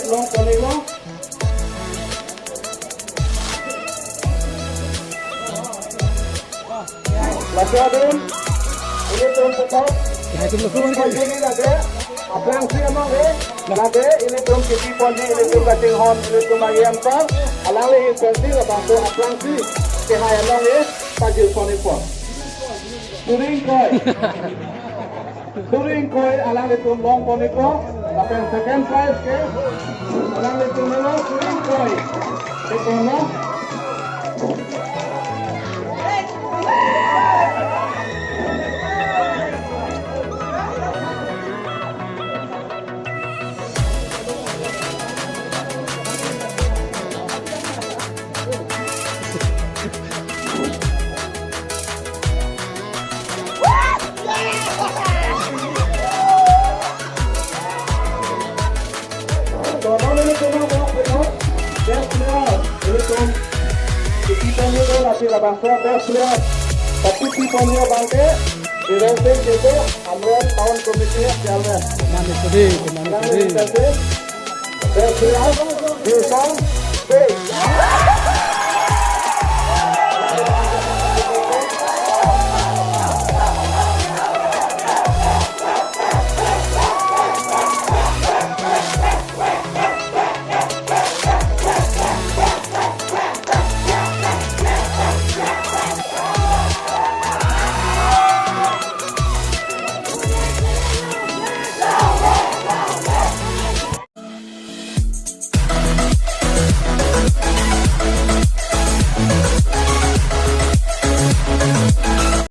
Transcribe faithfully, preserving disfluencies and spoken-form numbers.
Long ponpo. Laso adun, ilitum puthot, ya, itu lo, keluar, keluar. Ini lake, aphrangsi among ke, lake, ilitum kipi ponji, ilitum kachinghon, ilitum agiam par, alangli pensi labangso aphrangsi, kehai among ke, pajir ponpo. Suri ingkoi. Suri ingkoi alanglitum long ponpo. Lapen second prize ke alanglitum lo suri ingkoi. Ke kono? Tono nelitum abang puno, best player, nelitum kipi ponji do, lasi labangso best player. Tapi kipi ponji abang ke, Biren Sing Kinto, Amreng Town Committee Chairman. Mane sudi, mane sudi. Best player, Biren Sing.